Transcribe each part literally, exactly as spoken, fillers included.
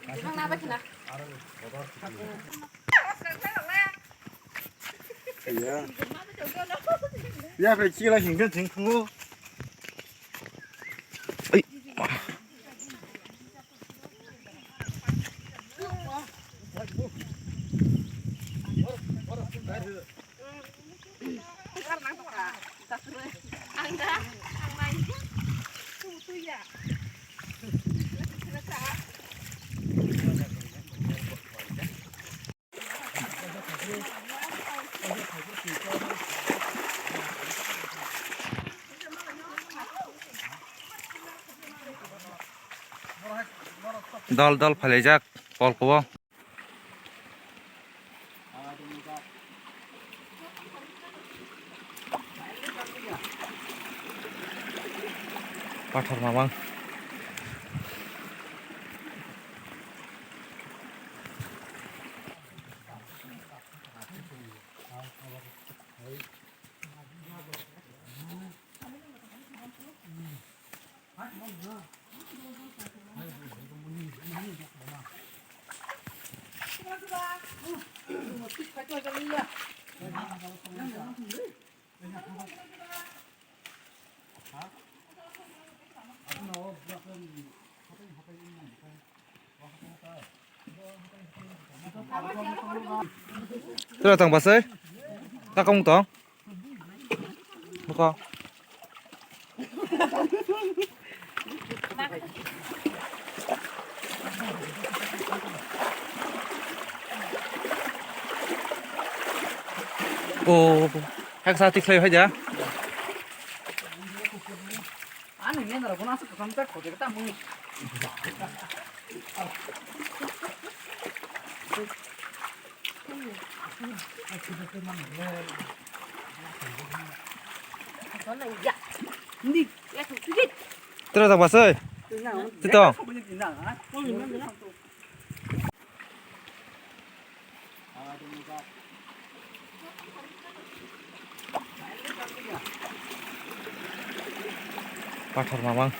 Ya, ya, khe chila hingkhe thwng thwngo. Ai. Dol dol phailaijak kolko o. Pathor mamang. Tura tang basai. Takong tong. Buko. O, haksa tikhlai hai da. Ani nendra guna asuk samta khote ta mui. Tira tak basai. Tito. Pathor mamang.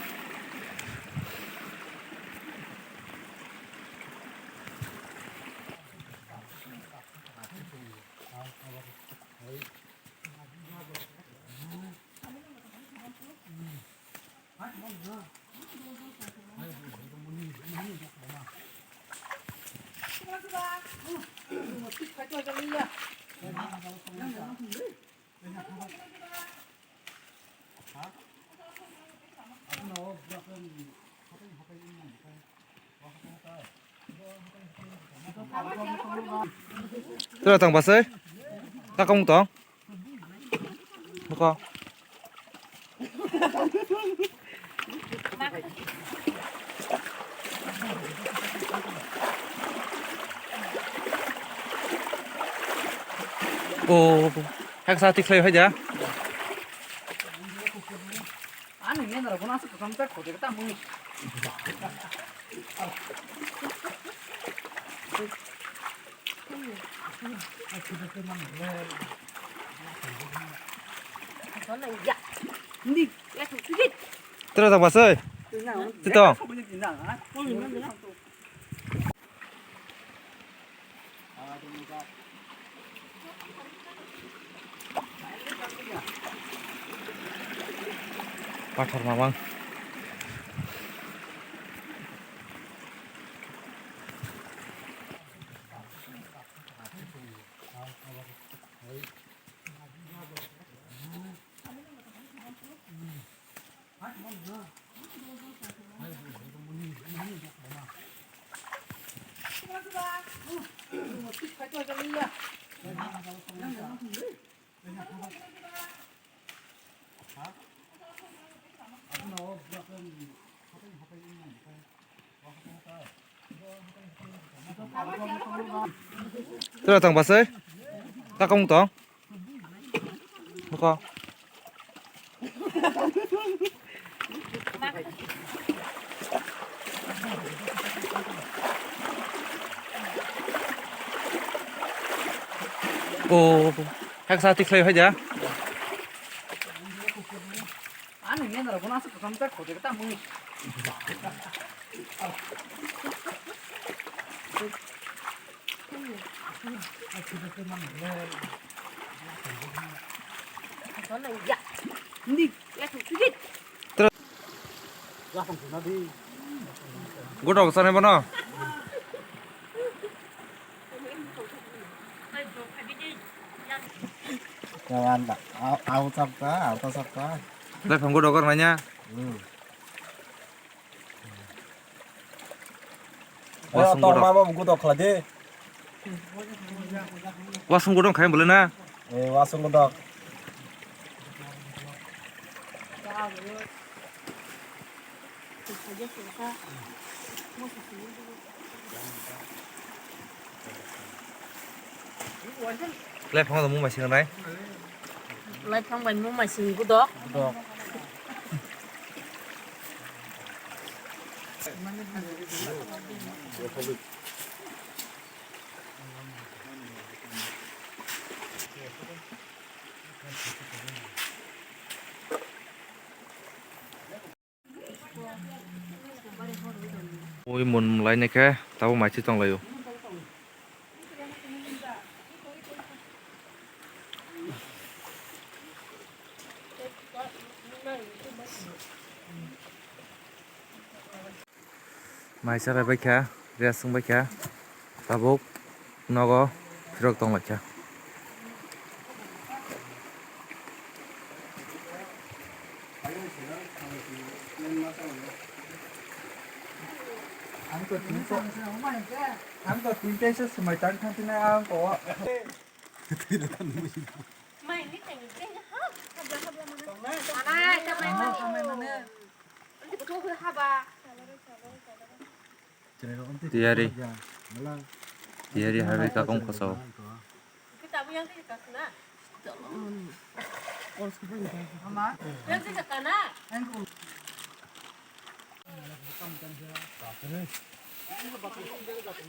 Tira tang basai. Takong tong. Buko. O, haksa tikhlai hai da. Ani nendra guna asuk samta khote ta mui. Tira tak basai. Tito. Pathor mamang. Tira tang basai. Takong tong. Buko. O, haksa tikhlai hai da. Ani nendra guna asuk samta khote ta mui. Godok sanai bono. Kawan da, au, au sapta, au ta sapta. Lephang godok nanya. Hmm. Wasung godok. Mama buku dok khala de. Wasung godok khai bole na? Eh, wasung godok. Lephang da mung mai sinai. Lephang bai mung mai sing godok. Godok. Ui mun lai nai khe tabuk mai se tong lai o. Mai chara bai kha, rest wng bai kha, tabuk nogo phirok tong lai kha. Ang to tinta, ang to tinta se swmai tang thang tinai ang ko. Mai ni teng teng ha, habla habla mana. Mana, mana, mana. Ini betul betul haba. Tiyari. Tiyari harwi kakong khosao.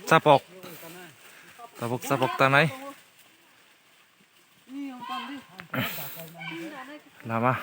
Chapok. Tabuk chapok tanai. Lama.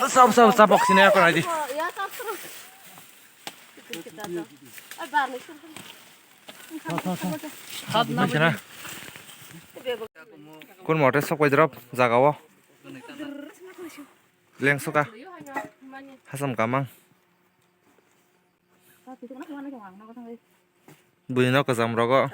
Sab sab sab box ini aku nanti. Kun motor sok pai drop jaga o. Leng suka. Hasam kamang. Bui no kajam rogo.